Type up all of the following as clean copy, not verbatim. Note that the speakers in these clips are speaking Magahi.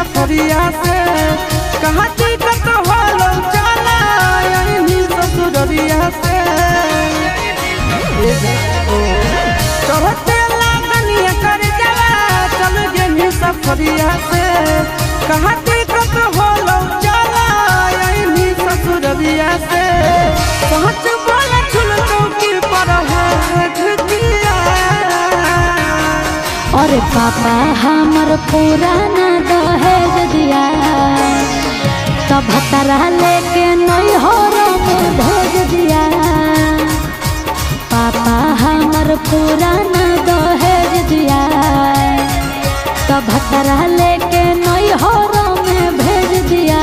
सफरिया से, कहाँ दिक्कत होलो चला आईनी ससुररिया से। चढ़ते लगनिया कर जावा चल गेनी सफरिया से, कहाँ दिक्कत होलो चला आईनी ससुररिया से। पहुँच बोला छुलकौ की पर है झुकिया। अरे पापा हमर पुराना दहेज दिया, तब भतरा लेके नैहर में भेज दिया। पापा हमर पुराना दहेज दिया, तब भतरा लेके नैहर में भेज दिया।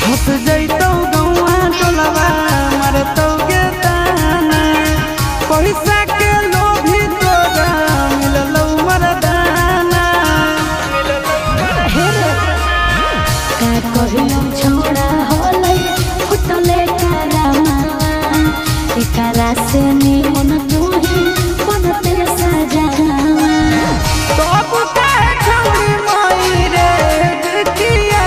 हंस जैतौ गौआ टोलवा मरतौ गे ताना, पैसा के लोभी तोरा मिललौ मरदाना। का कहियो छोड़ा होलै फुटले करामा, एकरा से निमन तुही बनते सजावा। तब काहे छौरी माई रे जितिया।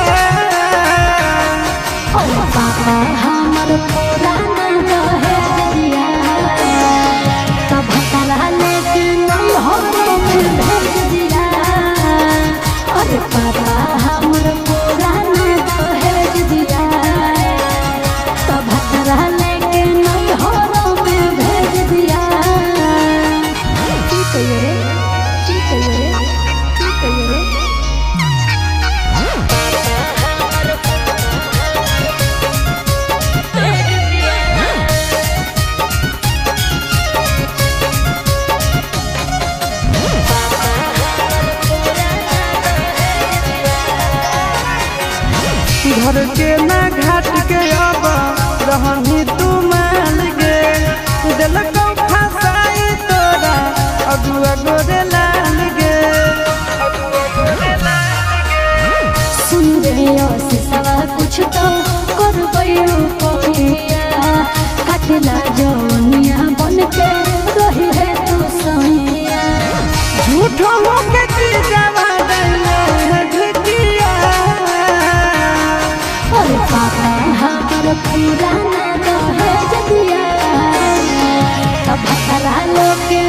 ओ पापा हमर पुराना दहेज दिया, तब भतरा लेके नैहर में भेज दिया। अरे पापा हमर पुराना दहेज दिया, तब भतरा लेके नैहर में भेज दिया। की कहियो रे, की कहियो रे, की कहियो रे। घर के ना घाट के अब रहनी तू मान गे, दिलकौ फसाई तोरा अगुआ गोरे लाल गे। सुन रे सवा कुछ तो करबै रुपैया, काटला जौनिया बन के रही है तू सैया। झूठो होके जीजावा दैले झुकिया। अरे पापा हमर पुराना दहेज दिया, तब भतरा लेके